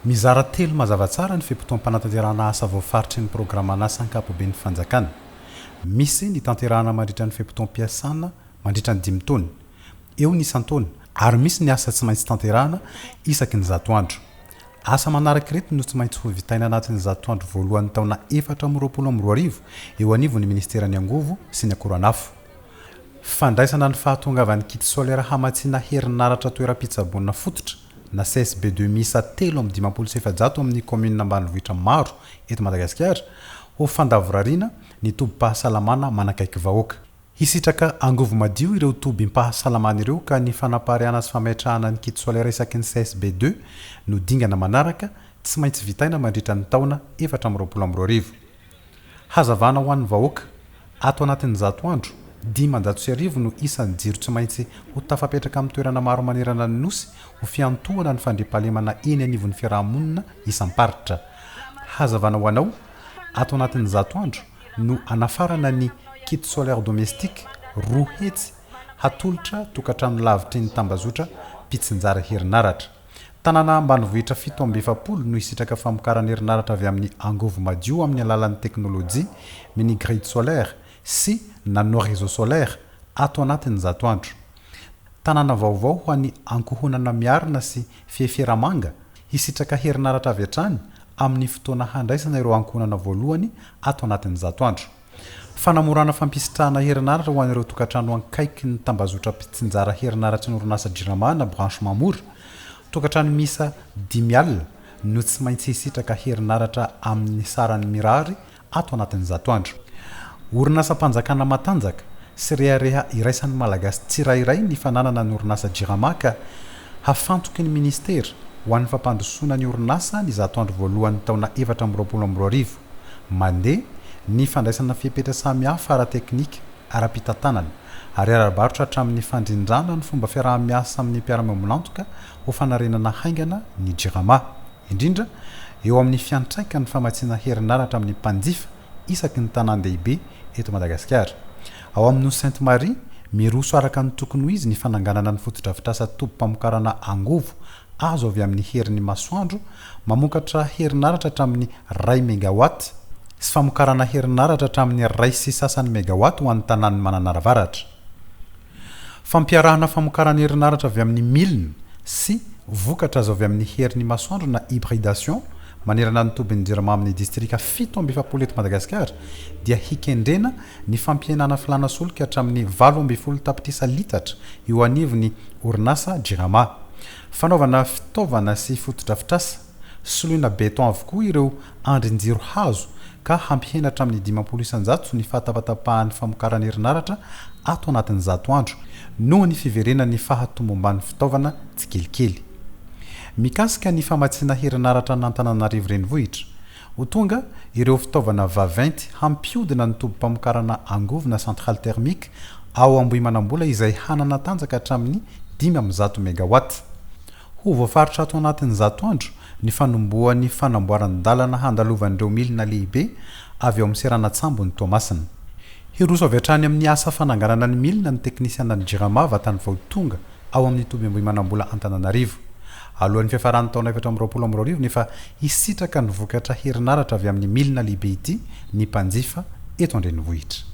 Mizara telo mazava tsara ny fe-potoam-panatanterahana asa voafaritry ny programan'asa ankapoben'ny fanjakana. Misy ny tanterahana mandritra ny fe-potoam-piasana mandritra ny dimy taona, eo ny isan-taona, ary misy ny asa tsy maintsy tanterahana isaky ny 100 andro. Asa manaraka ireto no tsy maintsy ho vitaina anatin'ny 100 andro voalohan'ny taona 2024 eo anivon'ny Ministeran'ny Angovo sy ny Akoranafo. Fandraisana ny fahatongavan'ny kit solaire hamatsiana herinaratra toeram-pitsaboana fototra na CSB deux miisa 453 amin'ny kaominina ambanivohitra maro eto Madagasikara ho fandavorariana ny tobim-pahasalamana manakaiky vahoaka. Hisitraka angovo madio ireo tobim-pahasalamana ireo ka ny fanapariahana sy fametrahana ny kit solaire isaky ny CSB deux no dingana manaraka tsy maintsy vitaina mandritra ny taona 2024. Hazavana ho an'ny vahoaka, ato anatin'ny 100 andro, 1500 no isan'ny jiro tsy maintsy ho tafapetraka amin'ny toerana maro manerana ny Nosy ho fiantohana ny fandriampahalemana eny anivon'ny fiaraha-monina isam-paritra. Hazavana ho anao, ato anatin'ny 100 andro no anafarana ny kit solaire domestique 200 hatolotra tokantrano lavitry ny tambazotra mpitsinjara herinaratra. Tanàna ambanivohitra 47 no hisitraka famokarana herinaratra avy amin'ny angovo madio amin'ny alalan'ny teknolojia mini grid solaire sy nano réseau solaire ato anatin'ny 100 andro. Tanàna vaovao ho an'ny ankohonana miarina sy Fieferamanga hisitraka herinaratra avy hatrany amin'ny fotoana handraisana ireo ankohonana voalohany ato anatin'ny 100 andro. Fanamorana fampisitrahana herinaratra ho an'ireo tokantrano ankaiky ny tambazotra mpitsinjara herinaratry ny orinasa Jirama na branchement mora. Tokantrano miisa 50 no tsy maintsy hisitraka herinaratra amin'ny sarany mirary ato anatin'ny 100 andro. Orinasam-panjakana matanjaka sy rehareha iraisan'ny Malagasy tsirairay ny fananana ny orinasa Jirama ka hafantoky ny minisitera ho an'ny fampandrosoana ny orinasa ny 100 andro voalohan'ny taona 2024. Mandeha ny fandraisana fepetra samihafa ara-teknika, ara-pitantanana ary ara-barotra hatramin'ny fandrindrana ny fomba fiaraha-miasa amin'ny mpiara-miombon'antoka ho fanarenana haingana ny Jirama, indrindra eo amin'ny fiantraikan'ny famatsiana herinaratra amin'ny mpanjifa isaky ny tanàn-dehibe eto Madagasikara. Ao amin'ny Nosy Sainte Marie, miroso araka ny tokony ho izy ny fananganana ny fotodrafitrasa tobim-pamokarana angovo azo avy amin'ny herin'ny masoandro mamokatra herinaratra hatramin'ny iray megawatt sy famokarana herinaratra hatramin'ny iray sy sasany megawatt ho an'ny tanàn'i Mananara Avaratra. Fampiarahana famokarana herinaratra avy amin'ny milina sy vokatra azo avy amin'ny herin'ny masoandro na hybridation manerana ny tobin'ny Jirama amin'ny distrika 47 eto Madagasikara dia hikendrena ny fampihenana filàna solika hatramin'ny 18 tapitrisa litatra eo anivon'ny orinasa Jirama. Fanaovana fitaovana sy fotodrafitrasa, soloina béton avokoa ireo andrin-jiro hazo ka hampihena hatramin'ny 50% ny fahatapatapahan'ny famokarana herinaratra ato anatin'ny 100 andro noho ny fiverenan'ny fahatomomban'ny fitaovana tsikelikely. Mikasika ny famatsiana herinaratra an'Antananarivo Renivohitra, ho tonga ireo fitaovana vaventy hampihodina ny tobim-pamokarana angovo na centrale thermique ao Ambohimanambola izay hanana tanjaka hatramin'ny 105 megawatt. Ho voafaritra ato anatin'ny 100 andro ny fanombohan'ny fanamboaran-dalana handalovan'ireo milina lehibe avy ao amin'ny seranan-tsambon'i Toamasina. Hiroso avy hatrany amin'ny asa fananganana ny milina ny teknisianan'ny Jirama vatany vao tonga ao amin'ny toby Ambohimanambola Antananarivo. Alohan'ny fiafaran'ny taona 2024 nefa hisitraka ny vokatra herinaratra avy amin'ny milina lehibe ity ny mpanjifa eto an-drenivohitra.